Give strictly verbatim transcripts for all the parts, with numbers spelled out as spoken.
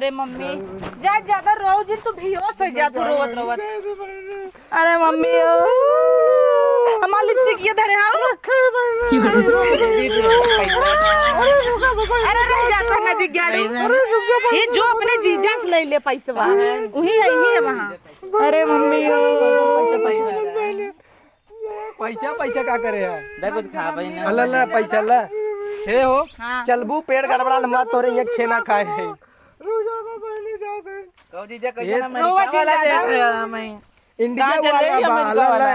ए मम्मी, जा, ज्यादा रो जिन, तू बेहोश हो जा, तू रोवत रोवत। अरे मम्मी ओ, हमार लिपस्टिक ये धरे हाउ। अरे रह जाता नदी गाड़ी। ये जो अपने जीजा से ले ले पैसवा, वही है, ये वहाँ। अरे मम्मी ओ। पैसा, पैसा का करे है? दे कुछ खा भाई ना। अल्लाह, अल्लाह, पैसा ला। हे हो, हाँ। चलबू, पेट गड़बड़ा लम्बा तोरे एक छेना खाए है। कहो जीजा, कैसे ये ना रोवा अमेरिका वाला देख रहा है हमें। इंडिया कहाँ चल वाला रही है बा, अमेरिका ला, वाला? ला।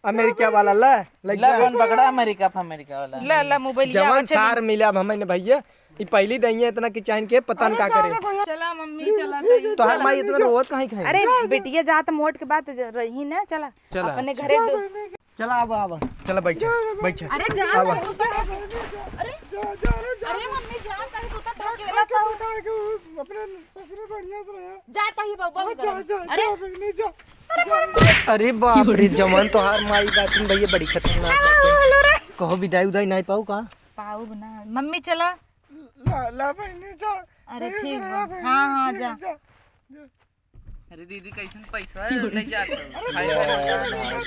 अमेरिका वाला ला, लग ला, जा। कौन पकड़ा अमेरिका, अमेरिका वाला? ला, ला, मोबाइल जवन लिया, चल। सार मिला अब हमें ने भैया, ई पहली दइया इतना कि चाहन के पता न का करे। चला मम्मी, चला तई। तोहार माई इतना रोवत काहे खाए? अरे बिटिया जात मोट के बात ज-, रही ना, चला। चला। अपने घरे दो। चला, आवा, आवा। चला, बैठा, बैठा। अरे जा, आवा। तू तो ढक-, अरे, अरे मम्मी, जा, तू तो ढकेला था। अपने ससुर बढ़िया से रहा। जा, तही बहू, बहुत जा, गरम। जा, अरे। जा, बहनी, जा। अरे बाप रे, जवान तोहार माई बातिन भैया बड़ी खतरनाक बात है। कहो विदाई उदाई नाई पाऊ का? पाऊ ना। मम्मी चला। ला, ला बहनी, जा। अरे सही से ठीक रहा बा। बहनी, हाँ, हाँ, ठीक जा। जा। अरे दीदी, कैसन पैसा है? ले जात हो।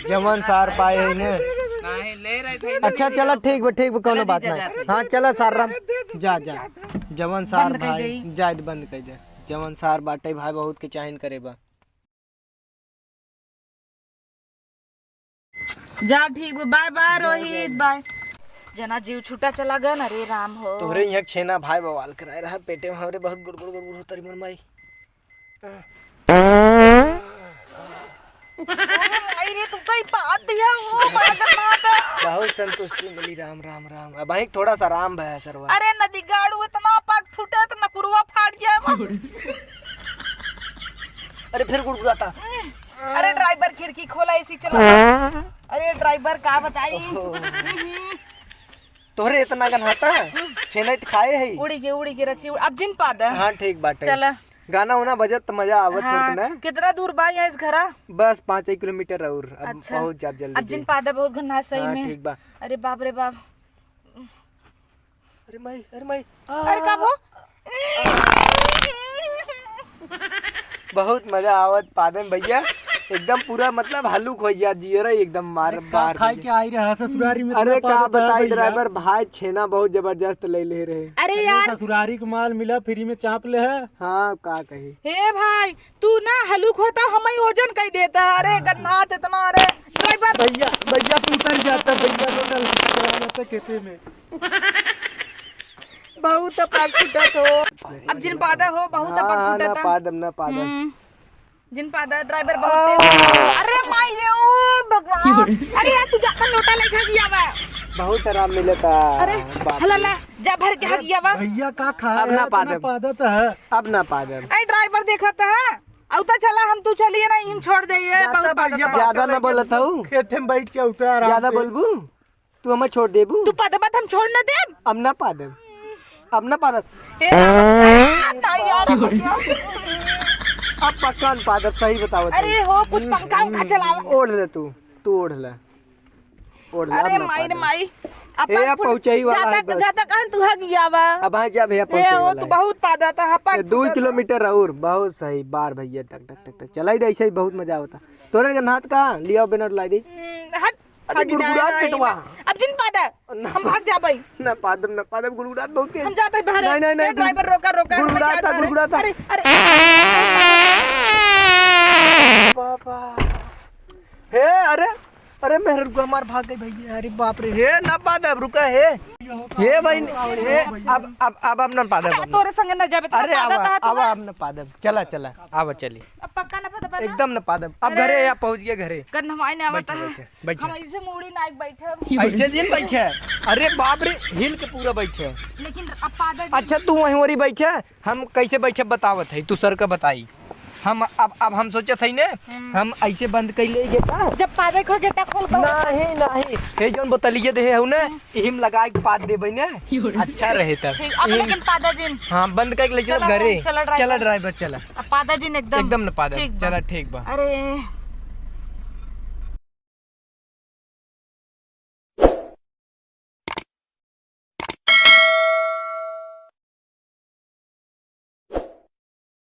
जवन सार पाए है ने। नहीं, ले रहे थे। अच्छा, चला, ठीक बा, ठीक बा, कौनो चला बात जीजा, नहीं। जाते। हाँ, चला सार राम। जा, जा। जवन सार बंद कर भाई, दे। जा, बंद कर दे। जवन सार बाटे भाई, बहुत के चाहिन करे बा। जा, ठीक बा, बाय बाय रोहित, बाय। जना जीव छूटा चला गन, अरे राम हो। तोहरे यहाँ छेना भाई बवाल कराए रहा, पेटे में हमरे बहुत गुड़गुड़ गुड़गुड़ होता रही मोर माई। अरे रे, तू तो ही बात दिया, वो बड़ा गन्ना था। बहुत संतुष्टि मिली, राम, राम, राम। अब भाई थोड़ा सा आराम भया सरवा। अरे नदी गाड़ू इतना पाक फूटा, इतना कुरुआ फाट गया बा। अरे फिर गुड़गुड़ाता। अरे ड्राइवर खिड़की खोला, एसी चला। अरे ड्राइवर का बताई। ओहो। तोहरे इतना गन्हाता? छेना त खाए है। उड़ी के, उड़ी के रची, अब जिन पाद। हाँ, ठीक बाटे। चला। गाना उना बजत त मजा आवत हाँ, होत ना। कितना दूर बा यहाँ इस घरा? बस पाँच एक किलोमीटर और। अब अच्छा। पहुँच जाब जल्दी अब जिन जल्दी। पाद बहुत गन्हात सही हाँ, में। ठीक बा। अरे बाप रे बाप। अरे माई, अरे माई। अरे का भो? बहुत मजा आवत पादे में भैया, एकदम पूरा मतलब हलुक हो गया जियरा एकदम मार अरे का बार खाए दिए। के आई रहा ससुरारी में अरे इतना का पादत है बताई भैया। ड्राइवर भाई, छेना बहुत जबरदस्त ले ले रहे। अरे अरे यार। ससुरारी के माल मिला फ्री में चाप ले है। हाँ का कही। हे भाई, तू ना हलुक होता, हम ही ओजन कई देता। अरे गन्नात इतना, अरे ड्राइवर। भैया, भैया तू उतर जाता, भैया रोटा लगा जाता खेते में। बहुत पाक फूटत हो। अब जिन पादा हो, बहुत हाँ, पाक हाँ, ना फूटत। पादम, ना पादम। हम्म। जिन पादा ड्राइवर बहुत तेज। अरे माई रे, ओ भगवान। अरे यार, तू जाकर लोटा लेके गया बा। बहुत आराम मिलता। अरे, बाप रे। हला ला, जा भर के हगिया बा। भैया का खा अब ना पादम। पादत है। अब ना पादम। ए ड्राइवर देखत है। औ त चला, हम तू चलिए ना, हम छोड़ दे, ये बहुत पादत है। ज्यादा ना बोलत हूँ। खेते में बैठ के उतर आराम से। ज्यादा बोलबू? तू हमें छोड़ देबू? तू पादब त हम छोड़ न देब। अब ना पादब, अब ना पादब। ए, नहीं यार। अब पक्का न पादब, सही बतावत हई। अरे हो, कुछ पंखा उंखा चलावा। ओढ़ ले तू, तू ओढ़ ले, ओढ़ ले, अरे अब ना माई रे पादब। माई। अब ए, अब पहुँचई वाला है बस। ज्यादा कहन तू हगिया बा। अब हाँ जा भैया, ए, पहुँचई वाला है। बहुत पादत है, ए, दू किलोमीटर और, बहुत सही, बार भैया, टक, टक, टक, टक, चलाई दे, ऐसे ही बहुत मजा आवता। तोरे के नाथ का लिया बेनर लाई दे। हम्म, हट। अरे गुड़गुड़ात पेटवा। अब जिन पादा, ना। हम भाग जाबई। ना पादम, ना पादम, गुड़गुड़ात बहुत तेज। हम जाते बाहर। नहीं, नहीं, नहीं, ए, ड्राइवर रोका, रोका, हम गुड़गुड़ाता, जाते बाहर। गुड़गुड़ाता। अरे, अरे। बाबा। हे, अरे, अरे, मेहर रुका, हमार भाग गई भैया। अरे बाप रे, हे, ना पादम, रुका, हे। हे भाई, हे, अब, अब, अब ना पादम, अब ना। तोरे संगे ना जाबे, तो अरे, पादम आवा, ता, आवा, तू अब ना पादम। चला, चला, आवा, चली। अब पक्का ना पादम, पादम? एकदम ना पादम। अब अरे। घरे या पहुँच गया घरे। गन्हवाई ना आवता है। बैठे, बैठे। हम ऐसे मूड़ी ना बैठे। ऐसे जिन बैठे। अरे बाप रे, हिल के पूरा बैठे। लेकिन अब पादा जी। अच्छा, तू वहीं ओरी बैठे, हम कैसे बैठे बतावत है, तू सर का बताई। हम अब, अब हम सोचत है ने, हम्म। हम ऐसे बंद कर ले गेटा। जब पादे खो गेटा खोल के। नहीं, नहीं, हे जौन बोतलिया दे है ना, हम्म। इहिम लगा के पाद देबे ना, अच्छा रहे तब। ठीक, अब इहिम लेकिन पादा जिन। हाँ, बंद करके ले चलो चला घरे। चला ड्राइवर। चला ड्राइवर, चला। अब पादा जिन एकदम। एकदम न पादा। ठीक बा। चला, ठीक बा। अरे।